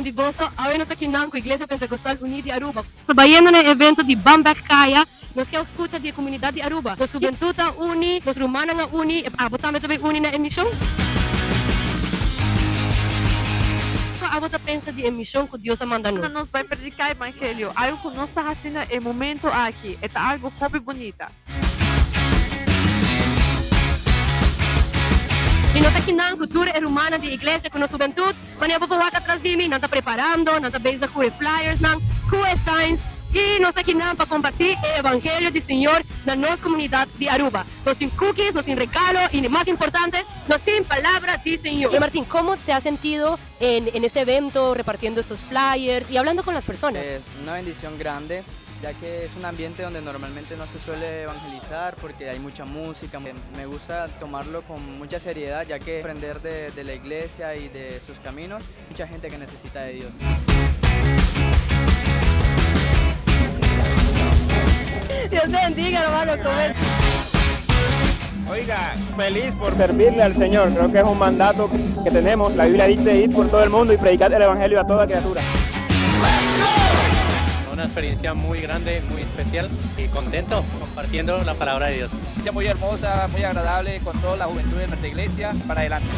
di boso. Awe nos ta kinan ku Iglesia Pentecostal Uní di Aruba. Nos ta bayendo na e evento di Ban Bek Kaya. Nos ke skucha di e komunidat di Aruba. Nos hubentut a uni, nos rumannan a uni, e abo tambe ta bay uni na e mishon? Kiko abo ta pensa di e mishon ku Dios a manda nos? Nos bay prediká evangelio, algu ku nos ta hasi na e momento aki. E ta algu hopi bunita. Mi no ta kinan ku tur e rumannan di iglesia ku nos hubentut, manera bo por wak atras di mi, nan ta preparando, nan ta bezig ku e flyersnan, ku e signs, i nos ta kinan pa kompartí e evangelio di Señor na nos komunidat di Aruba. Nos tin cookies, nos tin regalo i, mas importante, nos tin palabra di Señor. Martin, como te has sentido en en este evento repartiendo estos flyers y hablando con las personas? Es una bendición grande, ya que es un ambiente donde normalmente no se suele evangelizar porque hay mucha música. Me gusta tomarlo con mucha seriedad, ya que aprender de, de la iglesia y de sus caminos, mucha gente que necesita de Dios. Dios te bendiga, hermano. Oiga, feliz por servirle al Señor. Creo que es un mandato que tenemos. La Biblia dice ir por todo el mundo y predicar el Evangelio a toda criatura. Una experiencia muy grande, muy especial y contento compartiendo la palabra de Dios. Muy hermosa, muy agradable con toda la juventud de nuestra iglesia. Para adelante.